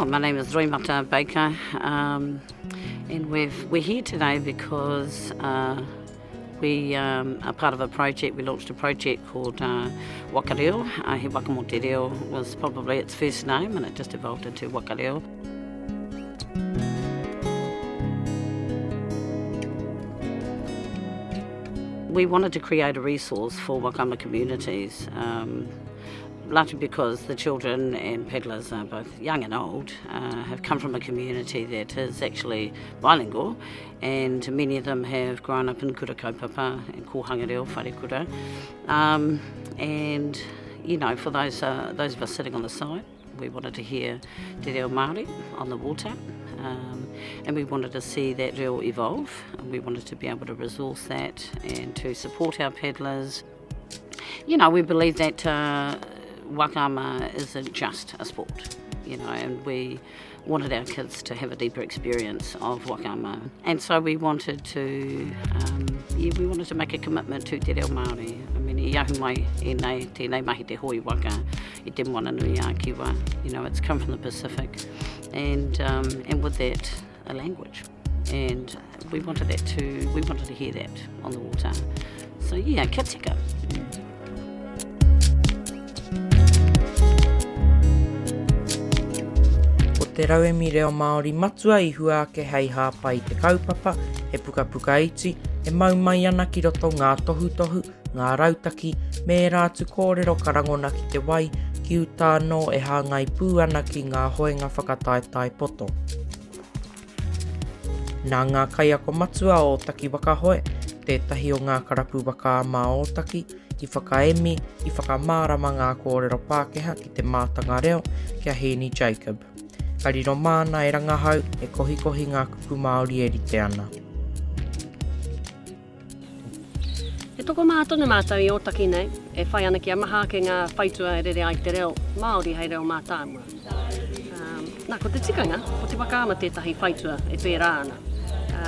Oh, my name is Roimata Baker, um, and we've, we're here today because uh, we um, are part of a project. We launched a project called uh, Waka Reo. Uh, He Waka Mō Te Reo was probably its first name, and it just evolved into Waka Reo. We wanted to create a resource for Waka Ama communities. Um, largely because the children and paddlers are both young and old, uh, have come from a community that is actually bilingual, and many of them have grown up in kura kaupapa and kōhanga reo, wharekura. Um, and, you know, for those, uh, those of us sitting on the side, we wanted to hear te reo Māori on the water, um, and we wanted to see that reo evolve, and we wanted to be able to resource that and to support our paddlers. You know, we believe that uh, waka ama isn't just a sport, you know, and we wanted our kids to have a deeper experience of waka ama. And so we wanted to, um, yeah, we wanted to make a commitment to te reo Māori. I mean, i ahu mai e nei, tēnei mahi te hoi waka i te moana nui a Kiwa. You know, it's come from the Pacific. And, um, and with that, a language. And we wanted that to, we wanted to hear that on the water. So yeah, kia tika. Ko te rauemi reo Māori matua i hua ake hei hāpai i te kaupapa, he pukapuka iti, e mau mai ana ki roto ngā tohutohu, ngā rautaki, me ērā atu kōrero ka rangona ki te wai, ki uta anō e hāngai pū ana ki ngā hoenga whakataetae poto. Nā ngā kaiako matua o Ōtaki Waka Hoe, tētahi o ngā karapu waka ama o Ōtaki, i whakaemi, i whakamārama ngā kōrero Pākehā ki te mātanga reo, ki a Hēni Jacob. Ka riro māna e rangahau, e kohikohi ngā kupu Māori e rite ana. He tokomaha tonu mātou i Ōtaki nei e whai ana kia maha ake ngā whaitua e rere ai te reo Māori hei reo mātāmua. Nā, ko te tikanga, ko te waka ama tētahi whaitua e pērā ana.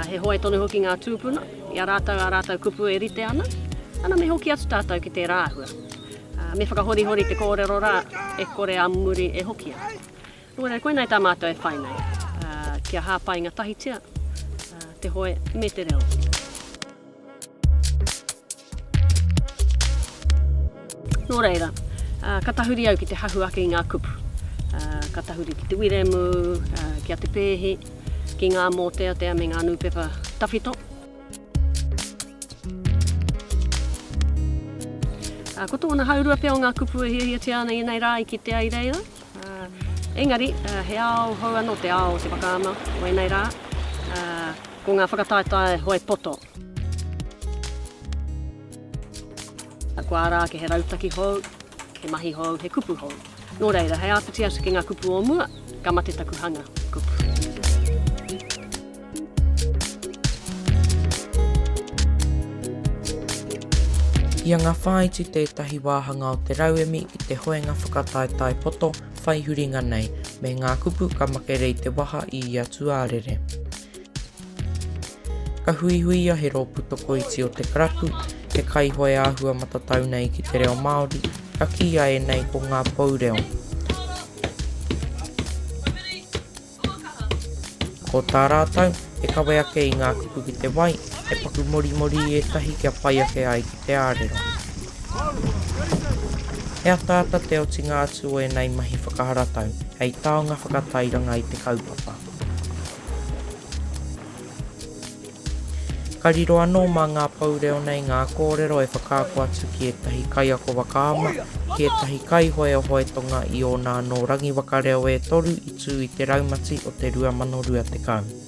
He hoe tonu hoki ngā tūpuna, i a rātou ā rātou kupu e rite ana, ana me hoki atu tātou ki tērā āhua. Me whakahorihori te kōrero rā, e kore a muri e hokia. Nō reira, koinei tā mātou e whai nei, kia hāpainga tahitia te hoe me te reo. Nō reira, ka tahuri au ki te hahu ake i ngā kupu. Ka tahuri ki te Wiremu, ki a Te Pēhi, ki ngā mōteatea me ngā nūpepa tawhito. Ko tōna haurua pea o ngā kupu e hiahiatia ana i ēnei rā i kitea i reira. Engari, he ao hou anō te ao o te whakaama o ēnei rā. Ko ngā whakataetae hoe poto. Kua ara ake he rautaki hou, he mahi hou, he kupu hou. Nō reira, hei āpiti atu ki ngā kupu o mua, ka mate taku hanga kupu. I anga whāiti tētahi wāhanga o te rauemi ki te hoenga whakataetae poto whai huringa nei, me ngā kupu ka makere i te waha i ia tūārere. Ka huihuia he rōpū tokoiti o te karapu, he kaihoe āhua matatau nei ki te reo Māori, ka kīia ēnei ko ngā pou reo. Ko tā rātou, he kawe ake i ngā kupu ki te wai, he paku morimori i ētahi kia pai ake ai ki te ārero. He ataata te otinga atu o ēnei mahi whakaharatau, hei taonga whakatairanga i te kaupapa. Ka riro anō mā ngā pou reo nei ngā kōrero e whakaako atu ki ētahi kaiako waka ama, ki ētahi kaihoe o Hoetonga i ōna anō rangi waka reo e toru i tū i te raumati o te 2020.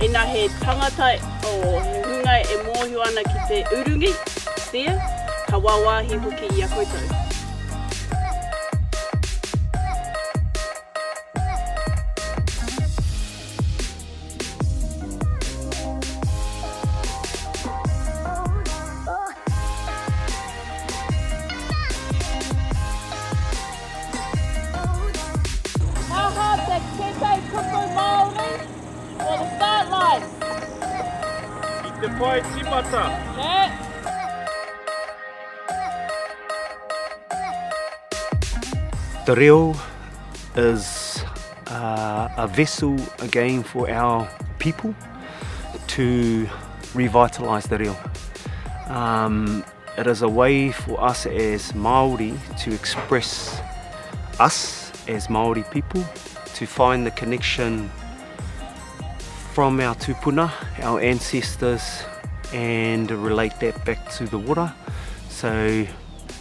Ina he tangata o he hunga e mōhio ana ki te urungi, steer, ka wāwāhi hoki i a koutou. pai timata. Te reo is uh, a vessel again for our people to revitalise the reo. Um, it is a way for us as Māori to express us as Māori people, to find the connection from our tupuna, our ancestors, and relate that back to the water. So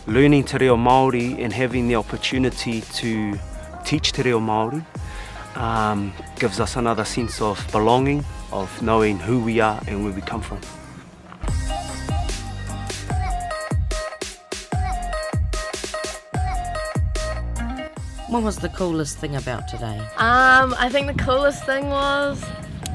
learning te reo Māori and having the opportunity to teach te reo Māori um, gives us another sense of belonging, of knowing who we are and where we come from. What was the coolest thing about today? Um, I think the coolest thing was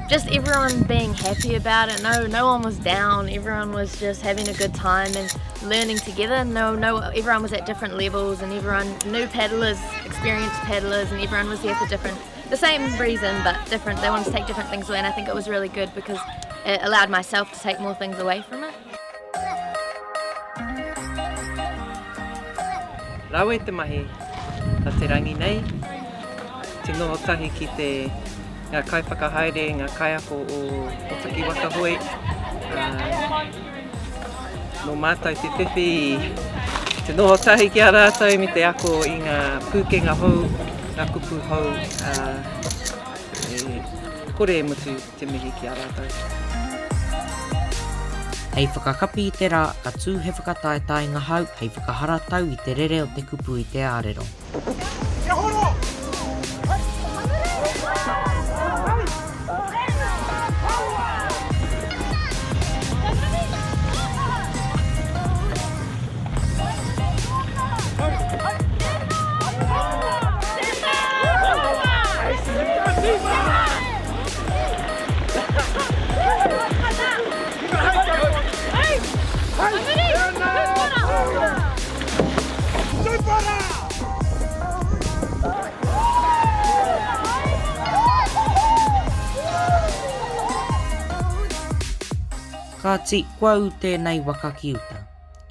just everyone being happy about it. No, no one was down. Everyone was just having a good time and learning together. No, no, everyone was at different levels, and everyone new paddlers, experienced paddlers, and everyone was here for different, the same reason, but different. They wanted to take different things away, and I think it was really good because it allowed myself to take more things away from it. Rawe te mahi a te rangi nei, te noho tahi ki te ngā kaiwhakahaere, ngā kaiako o Ōtaki Waka Hoe. Nō mātou te whiwhi te noho tahi ki a rātou me te ako i ngā pūkenga hou, ngā kupu hou, e kore e mutu te mihi ki a rātou. Hei whakakapi i te rā, ka tū he whakataetae ngahau hei whakaharatau i te rere o te kupu i te ārero. Kia horo! Kāti, kua ū tēnei waka ki uta.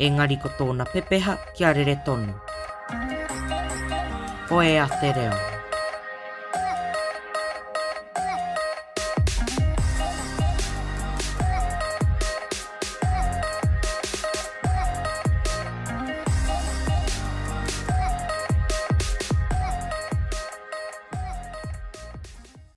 Engari ko tōna pepeha kia rere tonu. Hoea te reo.